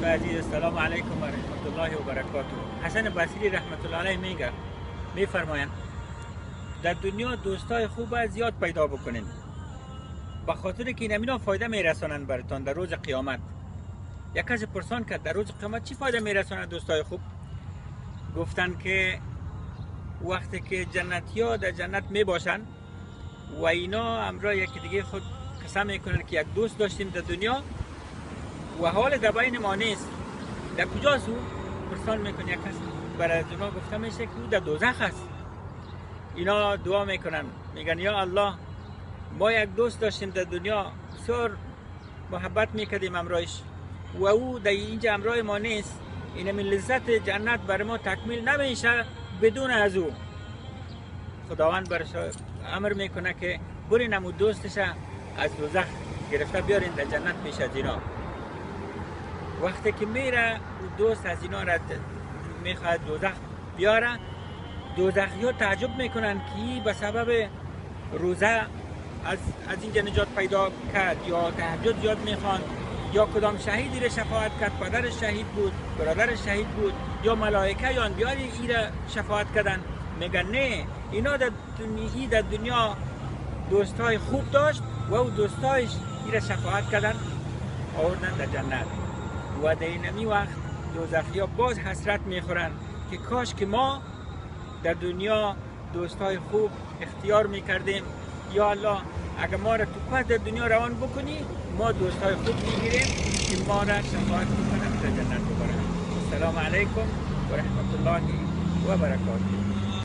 دوستای عزیز، السلام علیکم و رحمت الله و برکاته. حسن بصری رحمت الله علیه میگه، میفرمایند در دنیا دوستای خوب زیاد پیدا بکنین، به خاطر که اینا فایده میرسانند براتان در روز قیامت. یک کسی پرسان کرد در روز قیامت چی فایده میرسانند دوستای خوب؟ گفتن که وقتی که جنتی ها در جنت میباشن و اینا همراه یکی دیگه خود قسم میکنن که یک دوست داشتیم در دنیا و حال در بین ما نیست، در کجاست او؟ پرسان میکنه یک کس، برای از اونا گفته میشه که او در دوزخ است. اینا دعا میکنن، میگن یا الله ما یک دوست داشتیم در دنیا، بسیار محبت میکردیم همراهش و او در اینجا همراه ما نیست، اینمی لذت جنت برای ما تکمیل نمیشه بدون از او. خداوند برش امر میکنه که برین امو دوستش از دوزخ گرفته بیارین در جنت پیش از اینا. وقتی که میره او دوست از اینا را میخواد دوزخ بیاره، دوزخی ها تعجب میکنن که به سبب روزه از اینجا نجات پیدا کرد، یا تهجد زیاد میخوان، یا کدام شهیدی را شفاعت کرد، پدر شهید بود، برادر شهید بود، یا ملائکه یا انبیاء ای را شفاعت کردن. میگن نه، اینا در دنیا دوستای خوب داشت و او دوستایش ای را شفاعت کردن آوردن در جنت. و در اینمی وقت دوزخی ها باز حسرت میخورن که کاش که ما در دنیا دوستای خوب اختیار میکردیم، یا الله اگر ما را تو پس در دنیا روان بکنی ما دوستای خوب میگیریم که ما را شفاعت بکنن در جنت ببرن. السلام علیکم و رحمت الله و برکاته.